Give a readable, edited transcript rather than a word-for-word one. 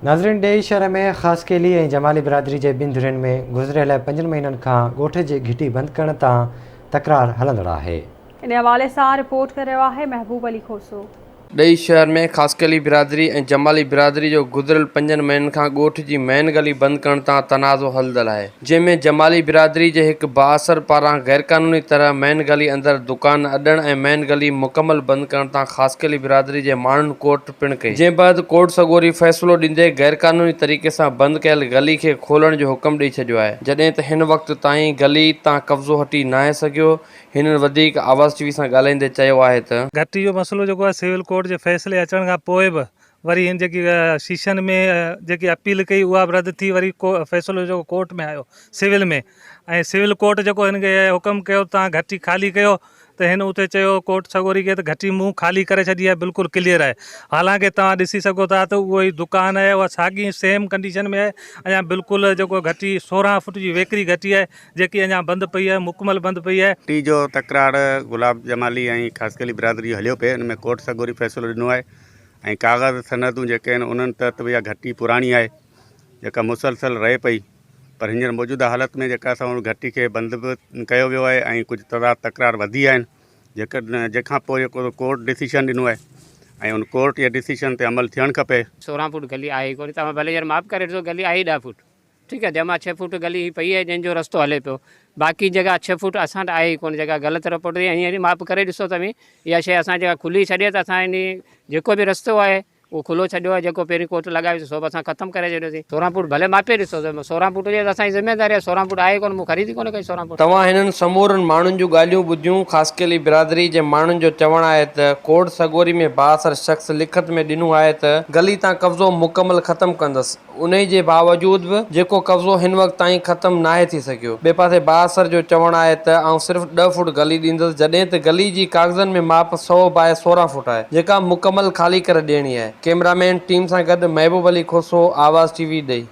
ناظرين ڏيئي شهر ۾ خاصخيلي ۽ جمالي برادري جي ٻن ڌرين ۾ گذريل پنجن مهينن کان ڳوٺ جي گهٽي بند ڪرڻ تان تڪرار هلندڙ آهي. ان حوالي سان رپورٽ ڪري رهيو آهي محبوب علي کوسو. ڏيئي شهر ۾ خاصخيلي برادري ۽ جمالي برادري جو گذريل پنجن مهينن کان ڳوٺ جي مين گلي بند ڪرڻ تان تنازعو هلندڙ آهي. جنهن ۾ جمالي برادري جي هڪ بااثر پاران غيرقانوني طرح مين گلي اندر دڪان اڏڻ ۽ مين گلي مڪمل بند ڪرڻ تان خاصخيلي برادري جي ماڻهن ڪورٽ پڻ ڪئي جنهن بعد ڪورٽ سڳوري فيصلو ڏيندي غيرقانوني طريقي سان بند ڪيل گلي کي کولڻ جو حڪم ڏئي ڇڏيو آهي جڏهن ته هن وقت تائين گلي تان قبضو هٽي ناهي سگهيو هنن وڌيڪ آواز ٽي وي سان ڳالهائيندي چيو آهي ته. گهٽي جو مسئلو جيڪو آهي سول ڪورٽ جي فيصلي اچڻ کان پوء به وري هن جيڪي شيشن ۾ جيڪي اپيل ڪئي اها به رد ٿي وري ڪو فيصلو جيڪو ڪورٽ ۾ آيو سول ۾ ۽ سول ڪورٽ جيڪو هن کي حڪم ڪيو تان گهٽي خالي ڪيو ته هن اتي چيو ڪورٽ سڳوري کي ته گهٽي مون خالي ڪري ڇڏي آهي بلڪل ڪليئر آهي حالانڪه توهان ڏسي سگهو ٿا ته اهو ئي دڪان آهي اها ساڳي سيم ڪنڊيشن ۾ آهي اڃا بلڪل جيڪو گهٽي 16 فوٽ جي ويڪري گهٽي آهي جيڪي اڃا بند پئي آهي مڪمل بند پئي آهي. گهٽي جو تڪرار گلاب جمالي ۽ خاصخيلي برادري جو هليو پئي ان ۾ ڪورٽ سڳوري فيصلو ڏنو آهي ۽ ڪاغذ سندون جيڪي آهن انهن تحت به اها گهٽي پراڻي آهي جيڪا مسلسل رهي پئي پر هينئر موجوده حالت ۾ جيڪا اسان ان گهٽي کي بند به ڪيو ويو آهي ۽ ڪجهه تضاد تڪرار وڌي ويا آهن جيڪا جنهن کان پوء جيڪو ڪورٽ ڊسيشن ڏنو آهي ۽ ان ڪورٽ جي ڊسيشن تي عمل ٿيڻ کپي. 16 فوٽ گلي آهي ئي ڪونهي توهان ڀلي يار ماپ ڪري ڏسو گلي آهي ئي 10 فوٽ. ٺيڪ آهي جنهن مان ڇهه فوٽ گلي هي پئي آهي جنهن جو رستو هلي پيو باقي جيڪا ڇهه فوٽ اسان وٽ آهي ئي ڪونه جيڪا غلط رپورٽ ٿي هينئر ئي ماپ ڪري ڏسو توهين اها شيء اسان جيڪا کلي ڇڏي ته اسان انهي جيڪو به رستو آهي اهو کلو ڇڏيو آهي جيڪو پهرين ڪوٽ لڳايوسين سو به اسان ختم ڪري ڇڏيوسين 16 فوٽ ڀلي ماپي ڏسو 16 فوٽ هجي ته اسان جي ذميداري آهي 16 فوٽ آهي ئي ڪونه مون خريد ئي ڪونه ڪئي 16 فوٽ. توهان هنن سمورن ماڻهن جون ڳالهيون ٻڌيون، خاصخيلي برادري جي ماڻهن جو چوڻ آهي ته ڪورٽ سڳوري ۾ بااثر شخص لکت ۾ ڏنو آهي ته گلي تان قبضو مڪمل ختم ڪندس، انهي جي باوجود به جيڪو قبضو هن وقت تائين ختم ناهي ٿي سگهيو. ٻئي پاسي بااثر جو چوڻ آهي ته آئون صرف ڏهه فوٽ گلي ڏيندس جڏهن ته گلي جي ڪاغذن ۾ ماپ سئو باء 16 فوٽ آهي جيڪا مڪمل خالي ڪري ڏيڻي آهي. ڪئميرا مين ٽيم سان گڏ محبوب علي کوسو، آواز ٽي وي، ڏئي.